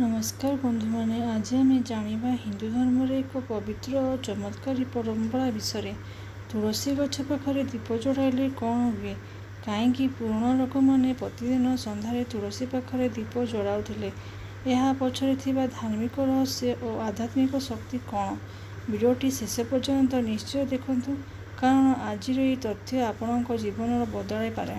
ନମସ୍କାର ବନ୍ଧୁମାନେ, ଆଜି ଆମେ ଜାଣିବା ହିନ୍ଦୁ ଧର୍ମରେ ଏକ ପବିତ୍ର ଓ ଚମତ୍କାରୀ ପରମ୍ପରା ବିଷୟରେ। ତୁଳସୀ ଗଛ ପାଖରେ ଦୀପ ଜଳାଇଲେ କ'ଣ ହୁଏ? କାହିଁକି ପୁରୁଣା ଲୋକମାନେ ପ୍ରତିଦିନ ସନ୍ଧ୍ୟାରେ ତୁଳସୀ ପାଖରେ ଦୀପ ଜଳାଉଥିଲେ? ଏହା ପଛରେ ଥିବା ଧାର୍ମିକ ରହସ୍ୟ ଓ ଆଧ୍ୟାତ୍ମିକ ଶକ୍ତି କ'ଣ? ଭିଡ଼ିଓଟି ଶେଷ ପର୍ଯ୍ୟନ୍ତ ନିଶ୍ଚୟ ଦେଖନ୍ତୁ, କାରଣ ଆଜିର ଏହି ତଥ୍ୟ ଆପଣଙ୍କ ଜୀବନର ବଦଳାଇପାରେ।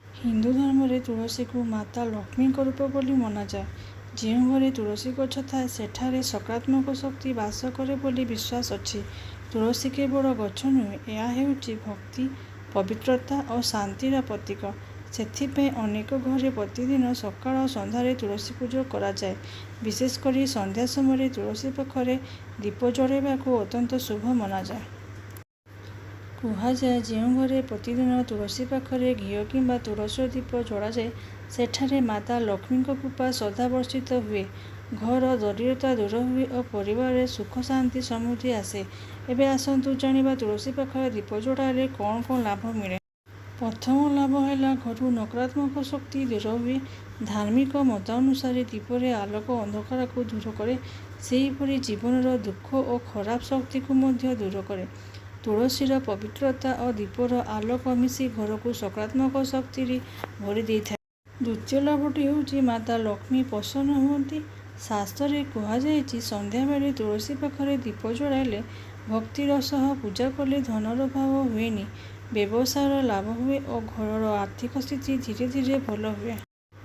ହିନ୍ଦୁ ଧର୍ମରେ ତୁଳସୀକୁ ମାତା ଲକ୍ଷ୍ମୀଙ୍କ ରୂପ ବୋଲି ମନାଯାଏ। ଯେଉଁ ଘରେ ତୁଳସୀ ଗଛ ଥାଏ, ସେଠାରେ ସକାରାତ୍ମକ ଶକ୍ତି ବାସ କରେ ବୋଲି ବିଶ୍ୱାସ ଅଛି। ତୁଳସୀ କେବଳ ଗଛ ନୁହେଁ, ଏହା ହେଉଛି ଭକ୍ତି, ପବିତ୍ରତା ଓ ଶାନ୍ତିର ପ୍ରତୀକ। ସେଥିପାଇଁ ଅନେକ ଘରେ ପ୍ରତିଦିନ ସକାଳ ଓ ସନ୍ଧ୍ୟାରେ ତୁଳସୀ ପୂଜା କରାଯାଏ। ବିଶେଷ କରି ସନ୍ଧ୍ୟା ସମୟରେ ତୁଳସୀ ପାଖରେ ଦୀପ ଜଳାଇବାକୁ ଅତ୍ୟନ୍ତ ଶୁଭ ମନାଯାଏ। କୁହାଯାଏ, ଯେଉଁ ଘରେ ପ୍ରତିଦିନ ତୁଳସୀ ପାଖରେ ଘିଅ କିମ୍ବା ତୁଳସୀର ଦୀପ ଜଳାଯାଏ, ସେଠାରେ ମାତା ଲକ୍ଷ୍ମୀଙ୍କ କୃପା ସଦା ବର୍ଷିତ ହୁଏ। ଘରର ଦରିଦ୍ରତା ଦୂର ହୁଏ ଓ ପରିବାରରେ ସୁଖ, ଶାନ୍ତି, ସମୃଦ୍ଧି ଆସେ। ଏବେ ଆସନ୍ତୁ ଜାଣିବା ତୁଳସୀ ପାଖରେ ଦୀପ ଜଳାଇଲେ କ'ଣ କ'ଣ ଲାଭ ମିଳେ। ପ୍ରଥମ ଲାଭ ହେଲା, ଘରୁ ନକାରାତ୍ମକ ଶକ୍ତି ଦୂର ହୁଏ। ଧାର୍ମିକ ମତ ଅନୁସାରେ ଦୀପରେ ଆଲୋକ ଅନ୍ଧକାରକୁ ଦୂର କରେ। ସେହିପରି ଜୀବନର ଦୁଃଖ ଓ ଖରାପ ଶକ୍ତିକୁ ମଧ୍ୟ ଦୂର କରେ। ତୁଳସୀର ପବିତ୍ରତା ଓ ଦୀପର ଆଲୋକ ମିଶି ଘରକୁ ସକାରାତ୍ମକ ଶକ୍ତିରେ ଭରି ଦେଇଥାଏ। ଦ୍ୱିତୀୟ ଲାଭଟି ହେଉଛି, ମାତା ଲକ୍ଷ୍ମୀ ପ୍ରସନ୍ନ ହୁଅନ୍ତି। ଶାସ୍ତ୍ରରେ କୁହାଯାଇଛି, ସନ୍ଧ୍ୟାବେଳେ ତୁଳସୀ ପାଖରେ ଦୀପ ଜଳାଇଲେ, ଭକ୍ତିର ସହ ପୂଜା କଲେ ଧନର ଅଭାବ ହୁଏନି, ବ୍ୟବସାୟରେ ଲାଭ ହୁଏ ଓ ଘରର ଆର୍ଥିକ ସ୍ଥିତି ଧୀରେ ଧୀରେ ଭଲ ହୁଏ।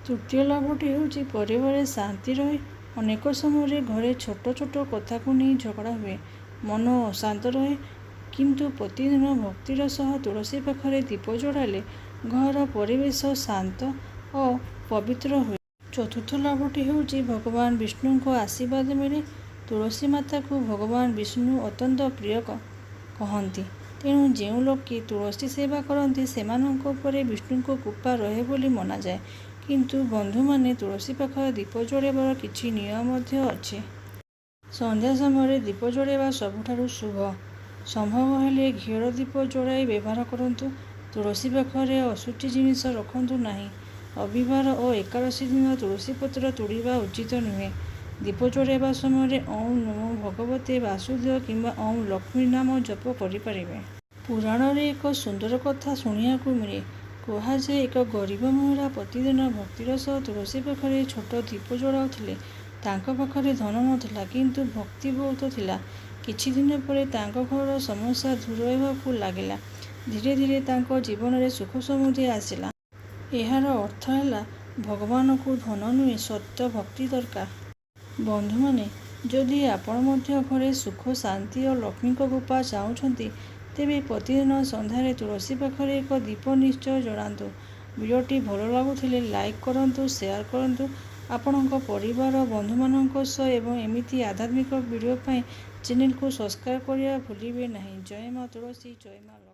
ତୃତୀୟ ଲାଭଟି ହେଉଛି, ପରିବାରରେ ଶାନ୍ତି ରହେ। ଅନେକ ସମୟରେ ଘରେ ଛୋଟ ଛୋଟ କଥାକୁ ନେଇ ଝଗଡ଼ା ହୁଏ, ମନ ଅଶାନ୍ତ ରହେ। କିନ୍ତୁ ପ୍ରତିଦିନ ଭକ୍ତିର ସହ ତୁଳସୀ ପାଖରେ ଦୀପ ଜଳାଇଲେ ଘରର ପରିବେଶ ଶାନ୍ତ ଓ ପବିତ୍ର ହୁଏ। ଚତୁର୍ଥ ଲାଭଟି ହେଉଛି, ଭଗବାନ ବିଷ୍ଣୁଙ୍କ ଆଶୀର୍ବାଦ ମିଳେ। ତୁଳସୀ ମାତାକୁ ଭଗବାନ ବିଷ୍ଣୁ ଅତ୍ୟନ୍ତ ପ୍ରିୟ କହନ୍ତି। ତେଣୁ ଯେଉଁ ଲୋକେ ତୁଳସୀ ସେବା କରନ୍ତି, ସେମାନଙ୍କ ଉପରେ ବିଷ୍ଣୁଙ୍କ କୃପା ରହେ ବୋଲି ମନାଯାଏ। କିନ୍ତୁ ବନ୍ଧୁମାନେ, ତୁଳସୀ ପାଖରେ ଦୀପ ଜଳାଇବାର କିଛି ନିୟମ ମଧ୍ୟ ଅଛି। ସନ୍ଧ୍ୟା ସମୟରେ ଦୀପ ଜଳାଇବା ସବୁଠାରୁ ଶୁଭ। ସମ୍ଭବ ହେଲେ ଘିଅର ଦୀପ ଜଳାଇ ବ୍ୟବହାର କରନ୍ତୁ। ତୁଳସୀ ପାଖରେ ଅଶୁଚି ଜିନିଷ ରଖନ୍ତୁ ନାହିଁ। ରବିବାର ଓ ଏକାଦଶୀ ଦିନ ତୁଳସୀ ପତ୍ର ତୋଳିବା ଉଚିତ ନୁହେଁ। ଦୀପ ଜଳାଇବା ସମୟରେ ଓଁ ନମୋ ଭଗବତେ ବାସୁଦେବାୟ କିମ୍ବା ଓଁ ଲକ୍ଷ୍ମୀ ନାମ ଜପ କରିପାରିବେ। ପୁରାଣରେ ଏକ ସୁନ୍ଦର କଥା ଶୁଣିବାକୁ ମିଳେ। କୁହାଯାଏ, ଏକ ଗରିବ ମହିଳା ପ୍ରତିଦିନ ଭକ୍ତିର ସହ ତୁଳସୀ ପାଖରେ ଛୋଟ ଦୀପ ଜଳାଉଥିଲେ। ତାଙ୍କ ପାଖରେ ଧନ ନଥିଲା, କିନ୍ତୁ ଭକ୍ତି ବହୁତ ଥିଲା। କିଛି ଦିନ ପରେ ତାଙ୍କ ଘରର ସମସ୍ୟା ଦୂର ହେବାକୁ ଲାଗିଲା। ଧୀରେ ଧୀରେ ତାଙ୍କ ଜୀବନରେ ସୁଖ ସମୃଦ୍ଧି ଆସିଲା। ଏହାର ଅର୍ଥ ହେଲା, ଭଗବାନଙ୍କୁ ଧନ ନୁହେଁ, ସତ୍ୟ ଭକ୍ତି ଦରକାର। ବନ୍ଧୁମାନେ, ଯଦି ଆପଣ ମଧ୍ୟ ଘରେ ସୁଖ, ଶାନ୍ତି ଓ ଲକ୍ଷ୍ମୀଙ୍କ କୃପା ଚାହୁଁଛନ୍ତି, ତେବେ ପ୍ରତିଦିନ ସନ୍ଧ୍ୟାରେ ତୁଳସୀ ପାଖରେ ଏକ ଦୀପ ନିଶ୍ଚୟ ଜଳାନ୍ତୁ। ଭିଡ଼ିଓଟି ଭଲ ଲାଗୁଥିଲେ ଲାଇକ୍ କରନ୍ତୁ, ସେୟାର କରନ୍ତୁ ଆପଣଙ୍କ ପରିବାର ବନ୍ଧୁମାନଙ୍କ ସହ ଏବଂ ଏମିତି ଆଧ୍ୟାତ୍ମିକ ଭିଡ଼ିଓ ପାଇଁ ଚ୍ୟାନେଲକୁ ସବସ୍କ୍ରାଇବ୍ କରିବା ଭୁଲିବେ ନାହିଁ। ଜୟ ମା ତୁଳସୀ, ଜୟ ମା ଲକ୍ଷ୍ମୀ।